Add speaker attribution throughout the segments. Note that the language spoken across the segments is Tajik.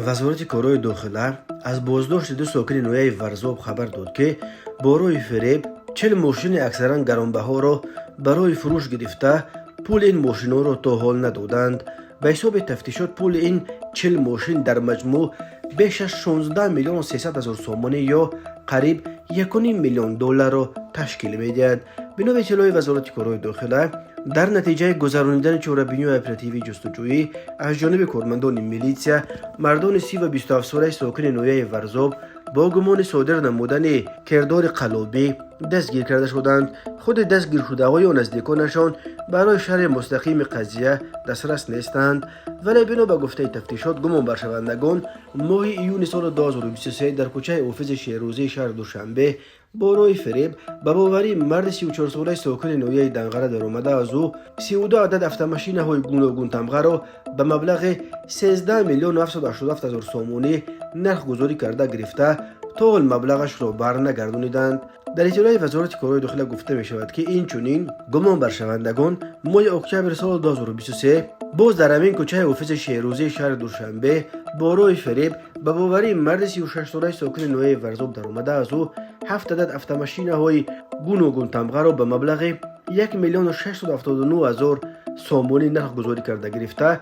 Speaker 1: Вазорати корҳои дохила аз боздошти ду сокини ноҳияи Варзоб хабар дод, ки бо роҳи фиреб 40 мошини аксаран гаронбаҳоро барои фурӯш гирифта, пули ин мошинҳоро то ҳол надоданд. Ба ҳисоби тафтишот, пули ин 40 мошин дар маҷмӯъ беш аз 16 миллиону 300 ҳазор сомонӣ ё қариб 1,5 миллион долларро ташкил медиҳад. Бино ба иттилои Вазорати корҳои дохила, дар натиҷаи гузаронидани чорабиниҳои оперативии ҷустуҷӯӣ аз ҷониби кормандони милитсия, мардони 30 ва 27-солаи сокини ноҳияи Варзоб бо гумони содир намудани кирдори қаллобӣ дастгир карда шуданд. Худи дастгиршудаҳо ё наздиконашон барои шарҳи мустақими қазия дастрас нестанд, вале бино ба гуфтаи тафтишот, гумонбаршавандагон моҳи июни соли 2023 дар кӯчаи Ҳофизи Шерӯзии шаҳри Душанбе бо роҳи фиреб ба боварии марди 34-солаи сокини ноҳияи Данғара даромада, аз ӯ 32 адад автомашинаҳои гуногунтамғаро ба маблағи 13 миллиону 787 ҳазор сомонӣ нархгузорӣ карда гирифта, то ҳол маблағашро барнагардониданд. Дар иттилои Вазорати корҳои дохила гуфта мешавад, ки инчунин гумонбаршавандагон моҳи октябри соли 2023 боз дар ҳамин кӯчаи Ҳофизи Шерӯзии шаҳри Душанбе бо роҳи фиреб ба боварии марди 36-солаи сокини ноҳияи Варзоб даромада, аз ӯ ҳафт адад автомашинаҳои гуногунтамғаро ба маблағи 1 миллиону 679 ҳазор сомонӣ нархгузорӣ карда гирифта,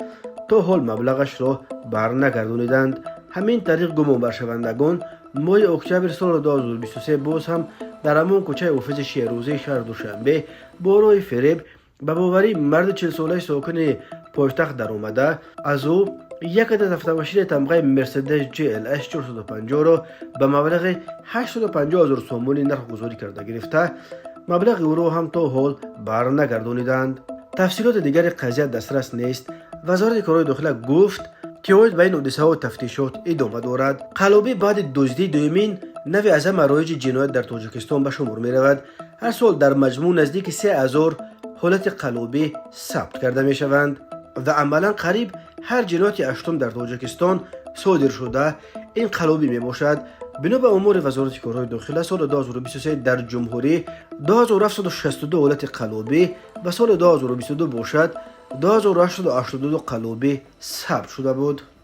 Speaker 1: то ҳол маблағашро барнагардониданд. Ҳамин тариқ, гумонбаршавандагон моҳи октябри соли 2023 боз ҳам дар ҳамон кӯчаи Ҳофизи Шерӯзии шаҳри Душанбе бо роҳи фиреб ба боварии марди 40-солаи сокини пойтахт даромада, аз ӯ як адад автомашинаи тамғаи Мерседес GLS 450-ро ба маблағи 850 ҳазор сомонӣ нархгузорӣ карда гирифта, маблағи ӯро ҳам то ҳол барнагардониданд. Тафсилоти дигари қазия дастрас нест. Вазорати корҳои дохила гуфт, ки оид ба ин ҳодисаҳо тафтишот идома дорад. Қаллобӣ баъди дуздӣ дуюмин нави аз ҳама роиҷи ҷиноят дар Тоҷикистон ба шумор меравад. Ҳар сол дар маҷмӯъ наздики 3000 ҳолати қаллобӣ сабт карда мешаванд ва амалан қариб ҳар ҷинояти ҳаштум дар Тоҷикистон содир шуда ин қаллобӣ мебошад. Бино ба омори Вазорати корҳои дохила, соли 2023 дар ҷумҳурӣ 2762 ҳолати қаллобӣ ва соли 2022 бошад, 2882 қаллобӣ сабт шуда буд.